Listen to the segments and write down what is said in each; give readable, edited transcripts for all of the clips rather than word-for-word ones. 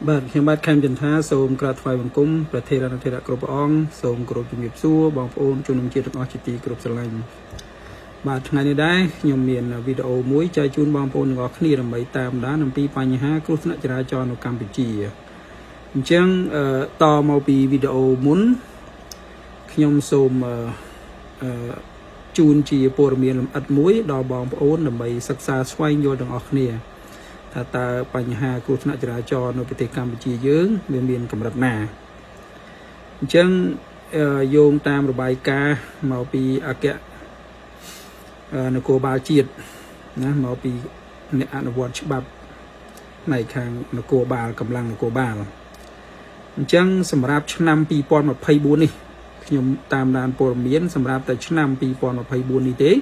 បាទខ្ញុំបាទខេមចន្ទថាសូមក្រាបថ្វាយបង្គំព្រះថេរនុថេរៈគ្រប់ព្រះអង្គសូមគោរពជំរាបសួរបងប្អូនជនរួមជាតិទាំងអស់ជាទីគោរពស្រឡាញ់បាទថ្ងៃនេះដែរខ្ញុំមានវីដេអូមួយចែកជូនបងប្អូនទាំងអស់គ្នាដើម្បីតាមដានអំពីបញ្ហាគ្រោះថ្នាក់ចរាចរណ៍នៅកម្ពុជាអញ្ចឹងអឺតមកពីវីដេអូមុនខ្ញុំសូមអឺអឺជូនជាព័ត៌មានលម្អិតមួយដល់បងប្អូនដើម្បីសិក្សាស្វែងយល់ទាំងអស់គ្នា ថាតើបញ្ហាគ្រោះថ្នាក់ចរាចរណ៍នៅប្រទេសកម្ពុជាយើងវាមានកម្រិតណាអញ្ចឹងអឺយោងតាមរបាយការណ៍មកពីអគ្គនគរបាលជាតិណាមកពីអ្នកអនុវត្តច្បាប់ផ្នែកខាងនគរបាលកម្លាំងនគរបាលអញ្ចឹងសម្រាប់ឆ្នាំ2024នេះខ្ញុំតាមដានព័ត៌មានសម្រាប់តែឆ្នាំ2024នេះទេ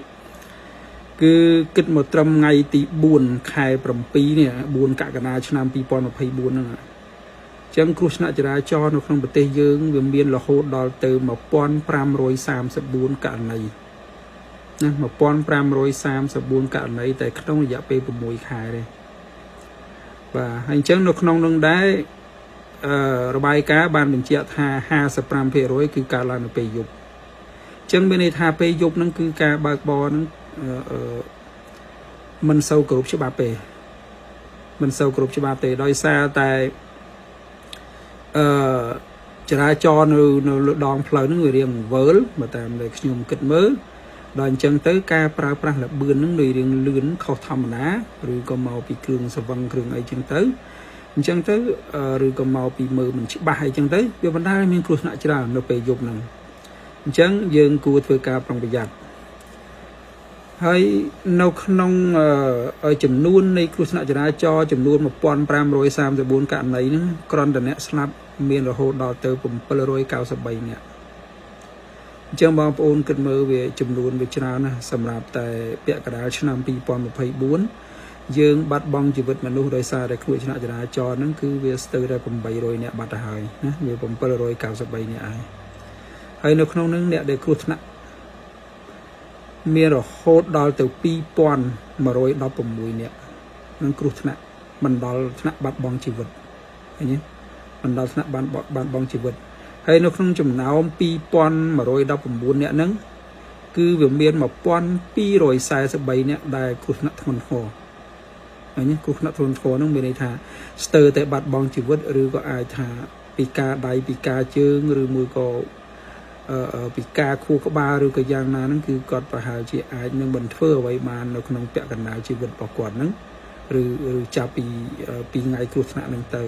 គឺគិតមកត្រឹមថ្ងៃទី4ខែ7នេះ4កក្កដាឆ្នាំ2024ហ្នឹងអញ្ចឹងគ្រោះថ្នាក់ចរាចរណ៍នៅក្នុងប្រទេសយើងវាមានរហូតដល់ទៅ1534ករណីណា1534ករណីតែក្នុងរយៈពេល6ខែទេបាទហើយអញ្ចឹងនៅក្នុងនឹងដែរអឺរបាយការណ៍បានបញ្ជាក់ថា55%គឺកើតឡើងនៅពេលយប់អញ្ចឹងមានន័យថាពេលយប់ហ្នឹងគឺការបើកបរហ្នឹងអឺមិនសូវគ្រប់ច្បាប់ទេមិនសូវគ្រប់ច្បាប់ទេដោយសារតែអឺចរាចរណ៍នៅនៅលើដងផ្លូវហ្នឹងវារៀងវើលបើតាមដែលខ្ញុំគិតមើលដល់អញ្ចឹងទៅការប្រើប្រាស់ល្បឿនហ្នឹងដូចរៀងលឿនខុសធម្មតាឬក៏មកពីគ្រឿងស្រវឹងគ្រឿងអីចឹងទៅអញ្ចឹងទៅឬក៏មកពីមើលមិនច្បាស់អីចឹងទៅវាបណ្ដាលឲ្យមានគ្រោះថ្នាក់ច្រើននៅពេលយប់ហ្នឹងអញ្ចឹងយើងគួរធ្វើការប្រុងប្រយ័ត្នហើយនៅក្នុងចំនួននៃគ្រោះថ្នាក់ចរាចរណ៍ចំនួន1534ករណីហ្នឹងគ្រាន់តែអ្នកស្លាប់មានរហូតដល់ទៅ793នាក់អញ្ចឹងបងប្អូនគិតមើលវាចំនួនវាច្រើនណាស់សម្រាប់តែពាក់កណ្ដាលឆ្នាំ2024យើងបាត់បង់ជីវិតមនុស្សដោយសារតែគ្រោះថ្នាក់ចរាចរណ៍ហ្នឹងគឺវាស្ទើរតែ800នាក់បាត់ទៅហើយណាវា793នាក់ហើយហើយនៅក្នុងហ្នឹងអ្នកដែលគ្រោះថ្នាក់មានរហូតដល់ទៅ2116នាក់នឹងគ្រោះថ្នាក់មិនដល់ថ្នាក់បាត់បង់ជីវិតឃើញទេមិនដល់ថ្នាក់បានបានបង់ជីវិតហើយនៅក្នុងចំណោម2119នាក់ហ្នឹងគឺវាមាន1243នាក់ដែលគ្រោះថ្នាក់ធ្ងន់ធ្ងរឃើញទេគ្រោះថ្នាក់ធ្ងន់ធ្ងរហ្នឹងមានន័យថាស្ទើរតែបាត់បង់ជីវិតឬក៏អាចថាពីការដៃពីការជើងឬមួយក៏ពីការខួរក្បាលឬក៏យ៉ាងណាហ្នឹងគឺគាត់ប្រហែលជាអាចនឹងមិនធ្វើអ្វីបាននៅក្នុងពាក់កណ្ដាលជីវិតរបស់គាត់ហ្នឹងឬឬចាប់ពីពីថ្ងៃគ្រោះថ្នាក់ហ្នឹងទៅ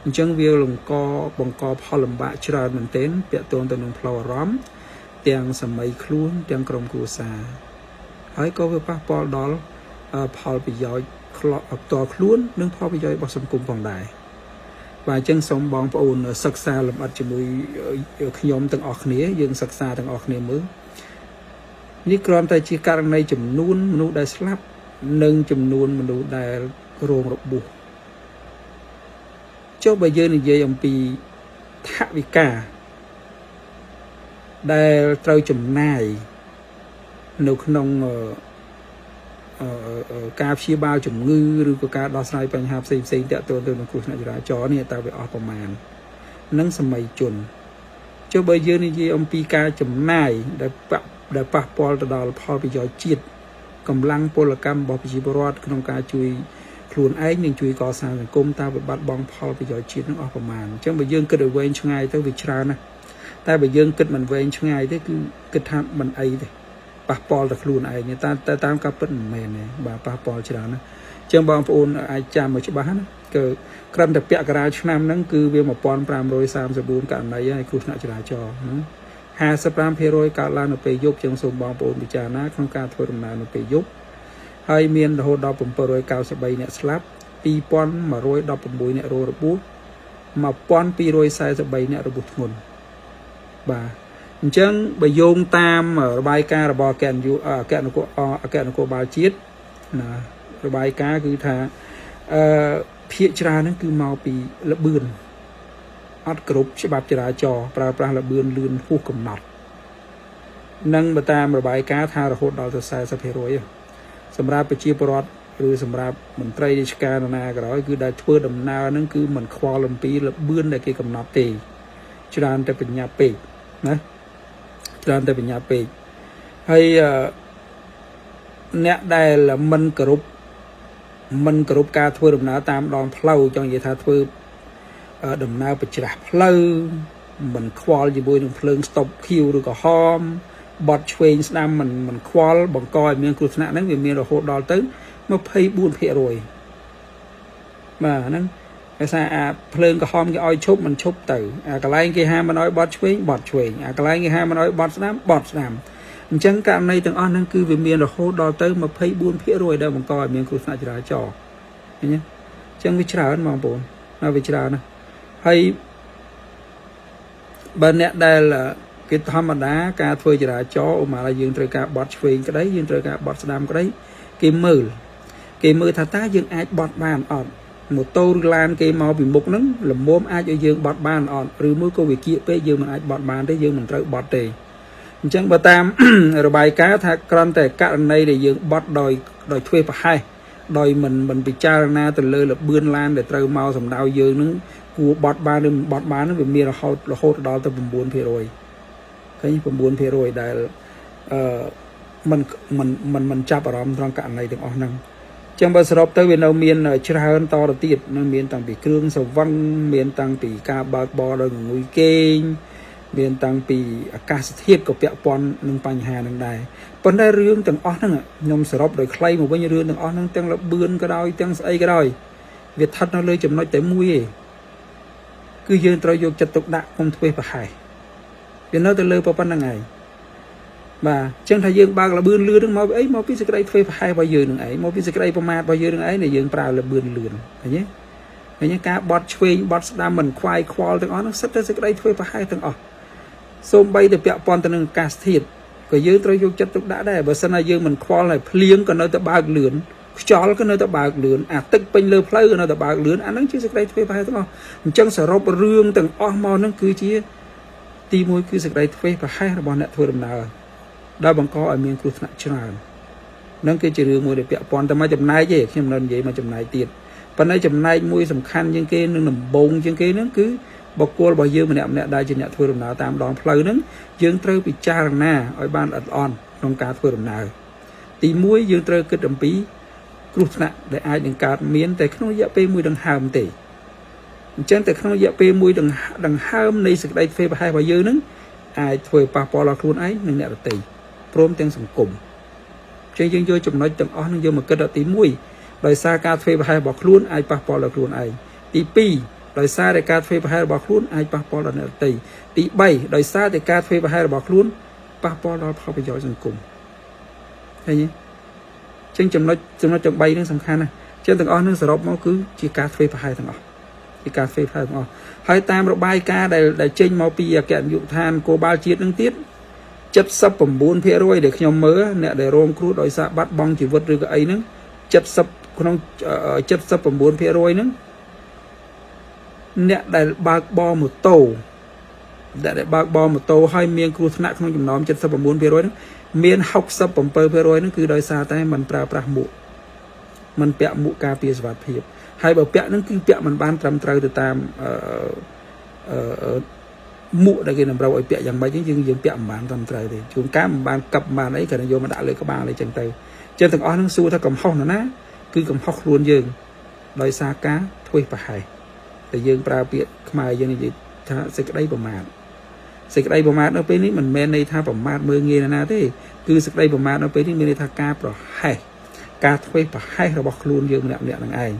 អញ្ចឹងវាលង្កបង្កផលលំបាកច្រើនមែនទែនពាក់ទងទៅនឹងផ្លូវអារម្មណ៍ទាំងសម័យខ្លួនទាំងក្រុមគ្រួសារហើយក៏វាប៉ះពាល់ដល់ផលប្រយោជន៍ផ្ទាល់ខ្លួននិងផលប្រយោជន៍របស់សង្គមផងដែរបាទអញ្ចឹងសូមបងប្អូនសិក្សាលម្អិតជាមួយខ្ញុំទាំងអស់គ្នាយើងសិក្សាទាំងអស់គ្នាមើលនេះគ្រាន់តែជាករណីចំនួនមនុស្សដែលស្លាប់និងចំនួនមនុស្សដែលរងរបួសចុះបើយើងនិយាយអំពីថវិកាដែលត្រូវចំណាយនៅក្នុងការព្យាបាលជំងឺឬក៏ការដោះស្រាយបញ្ហាផ្សេងផ្សេងទាក់ទងទៅនឹងគ្រោះថ្នាក់ចរាចរណ៍នេះតើវាអស់ប្រមាណនិងសម័យជនចុះបើយើងនិយាយអំពីការចំណាយដែលដែលប៉ះពាល់ទៅដល់ផលប្រយោជន៍ជាតិកម្លាំងពលកម្មរបស់ប្រជាពលរដ្ឋក្នុងការជួយខ្លួនឯងនិងជួយកសាងសង្គមតើវាបាត់បង់ផលប្រយោជន៍ជាតិនឹងអស់ប្រមាណអញ្ចឹងបើយើងគិតឲ្យវែងឆ្ងាយទៅវាច្រើនណាស់តែបើយើងគិតមិនវែងឆ្ងាយទេគឺគិតថាមិនអីទេប៉ះពាល់តែខ្លួនឯងតែតែតាមការពិតមិនមែនទេបាទប៉ះពាល់ច្រើនណាស់អញ្ចឹងបងប្អូនអាចចាំមកច្បាស់ណាគឺគ្រាន់តែពាក់កណ្ដាលឆ្នាំហ្នឹងគឺវា1534ករណីហើយគ្រោះថ្នាក់ចរាចរណ៍ណា55%កើតឡើងនៅពេលយប់ចឹងសូមបងប្អូនពិចារណាក្នុងការធ្វើដំណើរនៅពេលយប់ហើយមានរហូតដល់793អ្នកស្លាប់2116អ្នករងរបួស1243អ្នករបួសធ្ងន់បាទអញ្ចឹងបើយោងតាមរបាយការណ៍របស់អគ្គនាយកអគ្គនគរអគ្គនគរបាលជាតិណារបាយការណ៍គឺថាអឺភាកច្រើនហ្នឹងគឺមកពីលបឿនអត់គ្រប់ច្បាប់ចរាចរណ៍ប្រើប្រាស់លបឿនលឿនហួសកំណត់និងបើតាមរបាយការណ៍ថារហូតដល់ទៅ40%សម្រាប់ប្រជាពលរដ្ឋ ឬសម្រាប់មន្ត្រីរាជការនរណាក៏ដោយគឺដែលធ្វើដំណើរហ្នឹងគឺមិនខ្វល់អំពីល្បឿនដែលគេកំណត់ទេច្រើនតែបញ្ញាពេកណាច្រើនតែបញ្ញាពេកហើយអឺអ្នកដែលមិនគោរពមិនគោរពការធ្វើដំណើរតាមដងផ្លូវចង់និយាយថាធ្វើដំណើរប្រច្រាស់ផ្លូវមិនខ្វល់ជាមួយនឹងភ្លើង stop ខៀវឬក្រហមបត់ឆ្វេងស្ដាំមិនមិនខ្វល់បង្កឲ្យមានគ្រោះថ្នាក់ហ្នឹងវាមានរហូតដល់ទៅ24%បាទហ្នឹងដោយសារអាភ្លើងក្រហមគេឲ្យឈប់មិនឈប់ទៅអាកន្លែងគេហាមមិនឲ្យបត់ឆ្វេងបត់ឆ្វេងអាកន្លែងគេហាមមិនឲ្យបត់ស្ដាំបត់ស្ដាំអញ្ចឹងករណីទាំងអស់ហ្នឹងគឺវាមានរហូតដល់ទៅ24%ដែលបង្កឲ្យមានគ្រោះថ្នាក់ចរាចរណ៍ឃើញទេអញ្ចឹងវាច្រើនបងប្អូនណាវាច្រើនណាស់ហើយបើអ្នកដែលគេធម្មតាការធ្វើចរាចរណ៍ឧបមាថាយើងត្រូវការបត់ឆ្វេងក្តីយើងត្រូវការបត់ស្ដាំក្តីគេមើលគេមើលថាតើយើងអាចបត់បានអត់ម៉ូតូឬឡានគេមកពីមុខហ្នឹងលំមអាចឲ្យយើងបត់បានអត់ឬមួយក៏វាគៀកពេកយើងមិនអាចបត់បានទេយើងមិនត្រូវបត់ទេអញ្ចឹងបើតាម របាយការណ៍ថាគ្រាន់តែករណីដែលយើងបត់ដោយដោយធ្វេសប្រហែសដោយមិនមិនពិចារណាទៅលើលបឿនឡានដែលត្រូវមកសម្ដៅយើងនឹងគួរបត់បានឬមិនបត់បានវាមានរហូតរហូតដល់ទៅ9%ឃើញ9%ដែលអឺមិនមិនមិនមិនចាប់អារម្មណ៍ត្រង់ករណីទាំងអស់ហ្នឹងចឹងបើសរុបទៅវានៅមានច្រើនតទៅទៀតនៅមានតាំងពីគ្រឿងសង្វឹងមានតាំងពីការបើកបរដោយងងុយគេងមានតាំងពីអាកាសធាតុក៏ពាក់ព័ន្ធនឹងបញ្ហានឹងដែរប៉ុន្តែរឿងទាំងអស់ហ្នឹងខ្ញុំសរុបដោយខ្លីមកវិញរឿងទាំងអស់ហ្នឹងទាំងលបឿនក៏ដោយទាំងស្អីក៏ដោយវាស្ថិតនៅលើចំណុចតែមួយឯងគឺយើងត្រូវយកចិត្តទុកដាក់កុំធ្វេសប្រហែសវានៅតែលើប៉ុណ្្នឹងឯងបាទអញ្ចឹងថាយើងបើកលបឿនលឿននឹងមកពីអីមកពីសេចក្តីធ្វេសប្រហែសរបស់យើងនឹងឯងមកពីសេចក្តីប្រមាថរបស់យើងនឹងឯងដែលយើងប្រើលបឿនលឿនឃើញទេឃើញទេការបត់ឆ្វេងបត់ស្ដាំមិនខ្វាយខ្វល់ទាំងអស់ហ្នឹងសិតតែសេចក្តីធ្វេសប្រហែសទាំងអស់សូម្បីតែពាក់ព័ន្ធទៅនឹងអាកាសធាតុក៏យើងត្រូវយកចិត្តទុកដាក់ដែរបើសិនណាយើងមិនខ្វល់ហើយភ្លៀងក៏នៅតែបើកលឿនខ្យល់ក៏នៅតែបើកលឿនអាទឹកពេញលើផ្លូវក៏នៅតែបើកលឿនអាហ្នឹងជាសេចក្តីធ្វេសប្រហែសទាំងអស់អញ្ចឹងសរុបរឿងទាំងអស់មកហ្នឹងគឺជាទីមួយគឺសេចក្តីធ្វេសប្រហែសរបស់អ្នកធ្វើដំណើរដែលបង្កឲ្យមានគ្រោះថ្នាក់ច្រើននឹងគឺជារឿងមួយដែលពាក់ព័ន្ធតែមួយចំណែកទេខ្ញុំនៅនិយាយមួយចំណែកទៀតប៉ុន្តែចំណែកមួយសំខាន់ជាងគេនឹងដំបូងជាងគេហ្នឹងគឺបុគ្គលរបស់យើងម្នាក់ម្នាក់ដែលជាអ្នកធ្វើដំណើរតាមដងផ្លូវហ្នឹងយើងត្រូវពិចារណាឲ្យបានល្អិតល្អន់ក្នុងការធ្វើដំណើរទី1យើងត្រូវគិតអំពីគ្រោះថ្នាក់ដែលអាចនឹងកើតមានតែក្នុងរយៈពេលមួយដង្ហើមទេអញ្ចឹងតែក្នុងរយៈពេលមួយដង្ហើមនៃសេចក្តីធ្វេសប្រហែសរបស់យើងហ្នឹងអាចធ្វើឲ្យប៉ះពាល់ដល់ខ្លួនឯងនិងអ្នកដទៃព្រមទាំងសង្គមចឹងយើងយកចំណុចទាំងអស់នឹងយកមកគិតដល់ទី1ដោយសារការធ្វេសប្រហែសរបស់ខ្លួនអាចប៉ះពាល់ដល់ខ្លួនឯងទី2ដោយសារតែការធ្វេសប្រហែសរបស់ខ្លួនអាចប៉ះពាល់ដល់អ្នកដទៃទី3ដោយសារតែការធ្វេសប្រហែសរបស់ខ្លួនប៉ះពាល់ដល់ផលប្រយោជន៍សង្គមឃើញទេចឹងចំណុចចំណុចទាំង3ហ្នឹងសំខាន់ណាស់ចឹងទាំងអស់ហ្នឹងសរុបមកគឺជាការធ្វេសប្រហែសទាំងអស់ជាការធ្វេសប្រហែសទាំងអស់ហើយតាមរបាយការណ៍ដែលដែលចេញមកពីអគ្គនាយកដ្ឋានគោបាលជាតិនឹងទៀត79%ដែលខ្ញុំមើលអ្នកដែលរងគ្រោះដោយសារបាត់បង់ជីវិតឬក៏អីហ្នឹង70ក្នុង79%ហ្នឹងអ្នកដែលបើកបរម៉ូតូអ្នកដែលបើកបរម៉ូតូហើយមានគ្រោះថ្នាក់ក្នុងចំណោម79%ហ្នឹងមាន67%ហ្នឹងគឺដោយសារតែមិនប្រើប្រាស់មួកមិនពាក់មួកការពារសុវត្ថិភាពហើយបើពាក់ហ្នឹងគឺពាក់មិនបានត្រឹមត្រូវទៅតាមអឺអឺមួកដែលគេតម្រូវឲ្យពាក់យ៉ាងម៉េចយើងយើងពាក់មិនបានត្រឹមត្រូវទេជួនកាលមិនបានកឹបមិនបានអីគ្រាន់តែយកមកដាក់លើក្បាលអីចឹងទៅចឹងទាំងអស់ហ្នឹងសួរថាកំហុសណាណាគឺកំហុសខ្លួនយើងដោយសារការធ្វេសប្រហែសតែយើងប្រើពាក្យខ្មែរយើងនិយាយថាសេចក្តីប្រមាទសេចក្តីប្រមាទនៅពេលនេះមិនមែនន័យថាប្រមាទមើលងាយណាណាទេគឺសេចក្តីប្រមាទនៅពេលនេះមានន័យថាការប្រហែសការធ្វេសប្រហែសរបស់ខ្លួនយើងម្នាក់ម្នាក់នឹងឯង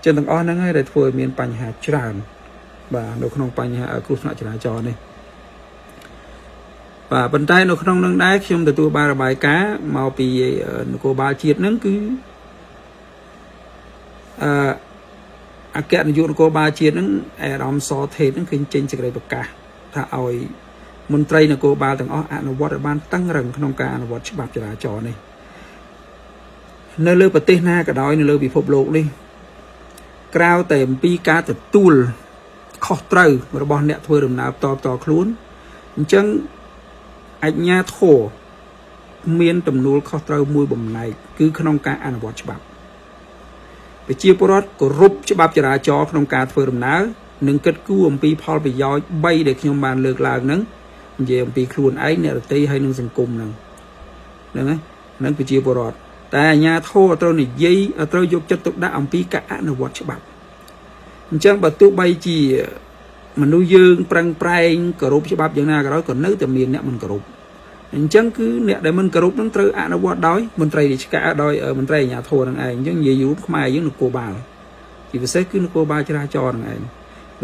ចឹងទាំងអស់ហ្នឹងហើយដែលធ្វើឲ្យមានបញ្ហាច្រើនបាទនៅក្នុងបញ្ហាគ្រោះថ្នាក់ចរាចរណ៍នេះបាទប៉ុន្តែនៅក្នុងនឹងដែរខ្ញុំទទួលបានរបាយការណ៍មកពីនគរបាលជាតិហ្នឹងគឺអឺអគ្គនាយកនគរបាលជាតិហ្នឹងអាដាមសថេតហ្នឹងឃើញចេញសេចក្តីប្រកាសថាឲ្យមន្ត្រីនគរបាលទាំងអស់អនុវត្តឲ្យបានតឹងរឹងក្នុងការអនុវត្តច្បាប់ចរាចរណ៍នេះនៅលើប្រទេសណាក៏ដោយនៅលើពិភពលោកនេះក្រៅតែអំពីការទទួលខុសត្រូវរបស់អ្នកធ្វើដំណើរតតខ្លួនអញ្ចឹងអញ្ញាធរមានទំនួលខុសត្រូវមួយបំណែកគឺក្នុងការអនុវត្តច្បាប់ ប្រជាពលរដ្ឋគោរពច្បាប់ចរាចរណ៍ក្នុងការធ្វើដំណើរនិងគិតគូរអំពីផលប្រយោជន៍3ដែលខ្ញុំបានលើកឡើងហ្នឹងនិយាយអំពីខ្លួនឯងអ្នកដទៃហើយនិងសង្គមហ្នឹងហ្នឹងហើយហ្នឹងប្រជាពលរដ្ឋតែអាជ្ញាធរត្រូវនិយាយត្រូវយកចិត្តទុកដាក់អំពីការអនុវត្តច្បាប់អញ្ចឹងបើទោះបីជាមនុស្សយើងប្រឹងប្រែងគោរពច្បាប់យ៉ាងណាក៏ដោយក៏នៅតែមានអ្នកមិនគោរពអញ្ចឹងគឺអ្នកដែលមិនគោរពនឹងត្រូវអនុវត្តដោយមន្ត្រីរាជការដោយមន្ត្រីអាជ្ញាធរនឹងឯងអញ្ចឹងនិយាយយូរខ្មែរយើងនគរបាលជាពិសេសគឺនគរបាលចរាចរណ៍នឹងឯង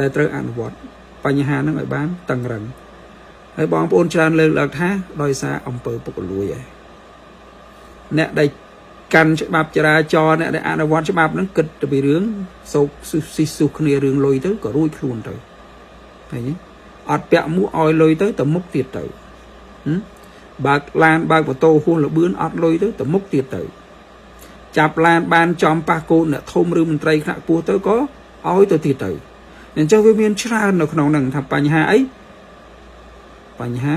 ដែលត្រូវអនុវត្តបញ្ហាហ្នឹងឲ្យបានតឹងរឹងហើយបងប្អូនច្រើនលើកឡើងថាដោយសារអំពើពុករលួយឯងអ្នកដែលកាន់ច្បាប់ចរាចរណ៍អ្នកដែលអនុវត្តច្បាប់ហ្នឹងគិតទៅពីរឿងសោកស៊ីសុះគ្នារឿងលុយទៅក៏រួចខ្លួនទៅឃើញទេអត់ពាក់មួកឲ្យលុយទៅទៅមុខទៀតទៅបើកឡានបើកម៉ូតូហួសលបឿនអត់លុយទៅទៅមុខទៀតទៅចាប់ឡានបានចំប៉ះកូនអ្នកធំឬមន្ត្រីថ្នាក់ខ្ពស់ទៅក៏ឲ្យទៅទៀតទៅអញ្ចឹងវាមានច្រើននៅក្នុងហ្នឹងថាបញ្ហាអីបញ្ហា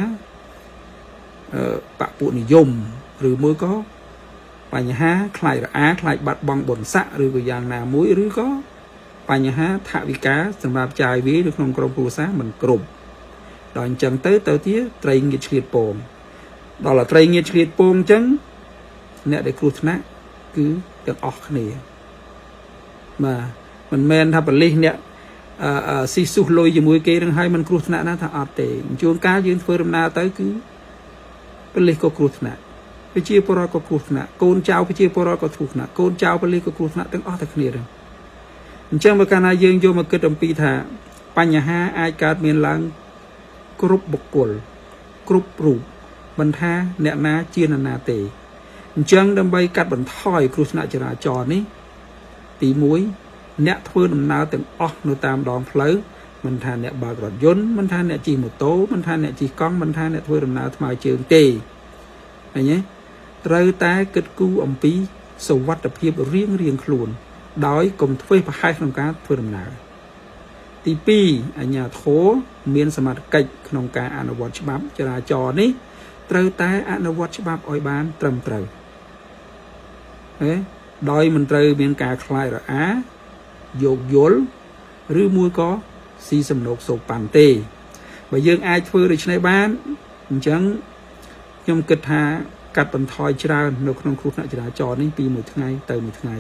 អឺបពុនិយមឬមួយក៏បញ្ហាខ្លាចរអាខ្លាចបាត់បង់បុណ្យស័ក្តិឬក៏យ៉ាងណាមួយឬក៏បញ្ហាថវិកាសម្រាប់ចាយវាយនៅក្នុងក្រុមគ្រួសារមិនគ្រប់ដល់អញ្ចឹងទៅទៅទៀតត្រីងៀតឆ្លៀតពងដល់តែត្រីងៀតឆ្លៀតពងអញ្ចឹងអ្នកដែលគ្រោះថ្នាក់គឺទាំងអស់គ្នាបាទមិនមែនថាបលិសអ្នកអឺស៊ីសុះលុយជាមួយគេនឹងឲ្យមិនគ្រោះថ្នាក់ណាថាអត់ទេជួនកាលយើងធ្វើដំណើរទៅគឺបលិសក៏គ្រោះថ្នាក់ប្រជាពលរដ្ឋក៏គ្រោះថ្នាក់កូនចៅប្រជាពលរដ្ឋក៏គ្រោះថ្នាក់កូនចៅបលិសក៏គ្រោះថ្នាក់ទាំងអស់តែគ្នាហ្នឹងអញ្ចឹងបើកាលណាយើងយកមកគិតអំពីថាបញ្ហាអាចកើតមានឡើងគ្រប់បុគ្គលគ្រប់រូបមិនថាអ្នកណាជានរណាទេអញ្ចឹងដើម្បីកាត់បន្ថយគ្រោះថ្នាក់ចរាចរណ៍នេះទី1អ្នកធ្វើដំណើរទាំងអស់នៅតាមដងផ្លូវមិនថាអ្នកបើករថយន្តមិនថាអ្នកជិះម៉ូតូមិនថាអ្នកជិះកង់មិនថាអ្នកធ្វើដំណើរថ្មើរជើងទេឃើញទេត្រូវតែគិតគូរអំពីសុវត្ថិភាពរៀងរៀងខ្លួន ដោយកុំធ្វេសប្រហែសក្នុងការធ្វើដំណើរទី2អាជ្ញាធរមានសមត្ថកិច្ចក្នុងការអនុវត្តច្បាប់ចរាចរណ៍នេះត្រូវតែអនុវត្តច្បាប់ឲ្យបានត្រឹមត្រូវហេដោយមិនត្រូវមានការខ្លាចរអាយោគយល់ឬមួយក៏ស៊ីសំណោកសោកប៉ាន់ទេបើយើងអាចធ្វើដូច្នេះបានអញ្ចឹងខ្ញុំគិតថាកាត់បន្ថយច្រើននៅក្នុងគ្រោះថ្នាក់ចរាចរណ៍នេះពីមួយថ្ងៃទៅមួយថ្ងៃ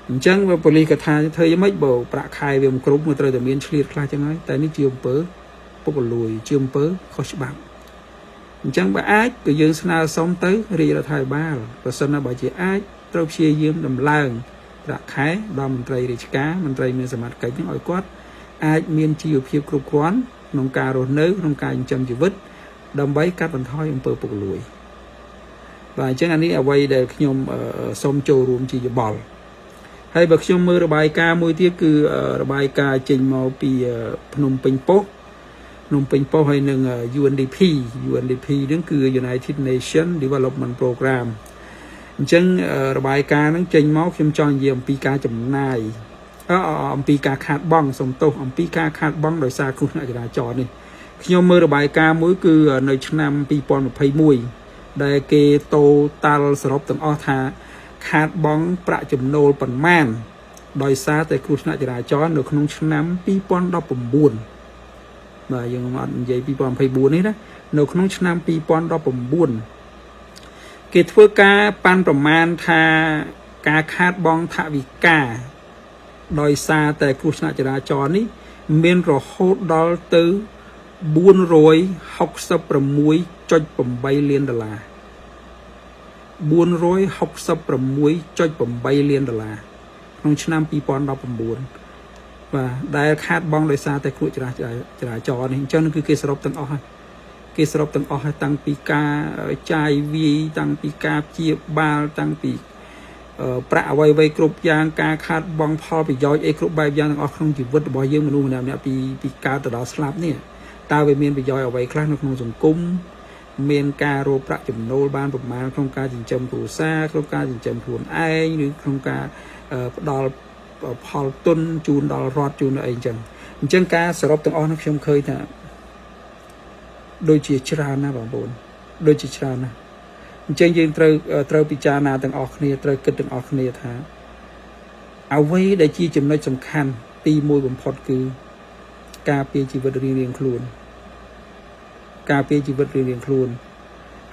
អញ្ចឹងបើប៉ូលីសក៏ថាធ្វើយ៉ាងម៉េចបើប្រាក់ខែវាមិនគ្រប់មកត្រូវតែមានឆ្លៀតខ្លះចឹងហើយតែនេះជាអំពើពុករលួយជាអំពើខុសច្បាប់អញ្ចឹងបើអាចក៏យើងស្នើសុំទៅរាជរដ្ឋាភិបាលប្រសិនណាបើជាអាចត្រូវព្យាយាមដំឡើងប្រាក់ខែដល់មន្ត្រីរាជការមន្ត្រីមានសមត្ថកិច្ចហ្នឹងឲ្យគាត់អាចមានជីវភាពគ្រប់គ្រាន់ក្នុងការរស់នៅក្នុងការចិញ្ចឹមជីវិតដើម្បីកាត់បន្ថយអំពើពុករលួយបាទអញ្ចឹងអានេះអ្វីដែលខ្ញុំសូមចូលរួមជាយោបល់ហើយបើខ្ញុំមើលរបាយការណ៍មួយទៀតគឺរបាយការណ៍ចេញមកពីភ្នំពេញប៉ុស្តិ៍ភ្នំពេញប៉ុស្តិ៍ហើយនឹង UNDP UNDP ហ្នឹងគឺ United Nation Development Program អញ្ចឹងរបាយការណ៍ហ្នឹងចេញមកខ្ញុំចង់និយាយអំពីការចំណាយអំពីការខាតបង់សំទោសអំពីការខាតបង់ដោយសារគ្រោះថ្នាក់ចរាចរណ៍នេះខ្ញុំមើលរបាយការណ៍មួយគឺនៅឆ្នាំ2021ដែលគេតូតាល់សរុបទាំងអស់ថាខាតបង់ប្រាក់ចំណូលប៉ុន្មានដោយសារតែគ្រោះថ្នាក់ចរាចរណ៍នៅក្នុងឆ្នាំ2019បាទយើងអត់និយាយ2024នេះណានៅក្នុងឆ្នាំ2019គេធ្វើការប៉ាន់ប្រមាណថាការខាតបង់ថវិកាដោយសារតែគ្រោះថ្នាក់ចរាចរណ៍នេះមានរហូតដល់ទៅ466.8លានដុល្លារ466.8លានដុល្លារក្នុងឆ្នាំ2019បាទដែលខាតបង់ដោយសារតែគ្រោះចរាចរណ៍នេះអញ្ចឹងគឺគេសរុបទាំងអស់ហើយគេសរុបទាំងអស់ហើយតាំងពីការចាយវាយតាំងពីការព្យាបាលតាំងពីប្រាក់អ្វីអ្វីគ្រប់យ៉ាងការខាតបង់ផលប្រយោជន៍អីគ្រប់បែបយ៉ាងទាំងអស់ក្នុងជីវិតរបស់យើងមនុស្សម្នាក់ៗពីពីកើតទៅដល់ស្លាប់នេះតើវាមានប្រយោជន៍អ្វីខ្លះនៅក្នុងសង្គមមានការរកប្រាក់ចំណូលបានប្រមាណក្នុងការចិញ្ចឹមគ្រួសារក្នុងការចិញ្ចឹមខ្លួនឯងឬក្នុងការផ្ដល់ផលទុនជូនដល់រដ្ឋជូនដល់អីអញ្ចឹងអញ្ចឹងការសរុបទាំងអស់នោះខ្ញុំឃើញថាដូចជាច្រើនណាស់បងប្អូនដូចជាច្រើនណាស់អញ្ចឹងយើងត្រូវត្រូវពិចារណាទាំងអស់គ្នាត្រូវគិតទាំងអស់គ្នាថា អ្វីដែលជាចំណុចសំខាន់ទីមួយបំផុតគឺការពារជីវិតរៀងៗខ្លួនការពារជីវិតរៀងៗខ្លួន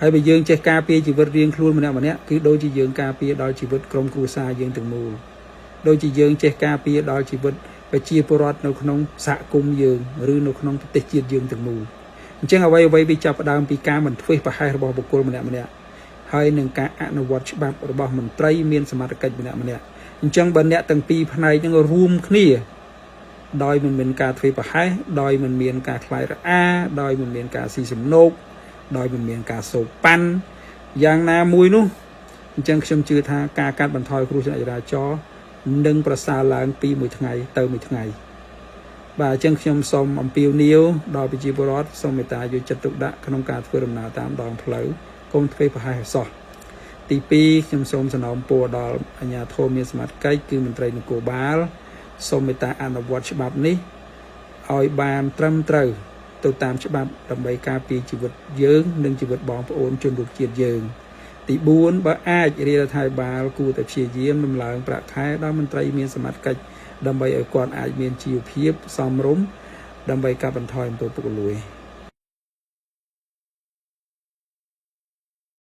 ហើយបើយើងចេះការពារជីវិតរៀងខ្លួនម្នាក់ម្នាក់គឺដូចជាយើងការពារដល់ជីវិតក្រុមគ្រួសារយើងទាំងមូលដូចជាយើងចេះការពារដល់ជីវិតប្រជាពលរដ្ឋនៅក្នុងសហគមន៍យើងឬនៅក្នុងប្រទេសជាតិយើងទាំងមូលអញ្ចឹងអ្វីអ្វីវាចាប់ផ្ដើមពីការមិនធ្វេសប្រហែសរបស់បុគ្គលម្នាក់ម្នាក់ហើយនឹងការអនុវត្តច្បាប់របស់មន្ត្រីមានសមត្ថកិច្ចម្នាក់ម្នាក់អញ្ចឹងបើអ្នកទាំងពីរផ្នែកហ្នឹងរួមគ្នាដោយមិនមានការធ្វេសប្រហែសដោយមិនមានការខ្លាយរអាដោយមិនមានការស៊ីសំណោកដោយមិនមានការសូកប៉ាន់យ៉ាងណាមួយនោះអញ្ចឹងខ្ញុំជឿថាការកាត់បន្ថយគ្រោះថ្នាក់ចរាចរណ៍នឹងប្រសើរឡើងពីមួយថ្ងៃទៅមួយថ្ងៃបាទអញ្ចឹងខ្ញុំសូមអំពាវនាវដល់ប្រជាពលរដ្ឋសូមមេត្តាយកចិត្តទុកដាក់ក្នុងការធ្វើដំណើរតាមដងផ្លូវកុំធ្វេសប្រហែសឲ្យសោះទី2ខ្ញុំសូមសំណូមពរដល់អាជ្ញាធរមានសមត្ថកិច្ចគឺមន្ត្រីនគរបាលសូមមេត្តាអនុវត្តច្បាប់នេះឲ្យបានត្រឹមត្រូវទៅតាមច្បាប់ដើម្បីការពារជីវិតយើងនិងជីវិតបងប្អូនជនរួមជាតិយើងទី4បើអាចរាជរដ្ឋាភិបាលគួរតែព្យាយាមដំឡើងប្រាក់ខែដល់មន្ត្រីមានសមត្ថកិច្ចដើម្បីឲ្យគាត់អាចមានជីវភាពសមរម្យដើម្បីកាត់បន្ថយអំពើពុករលួយ។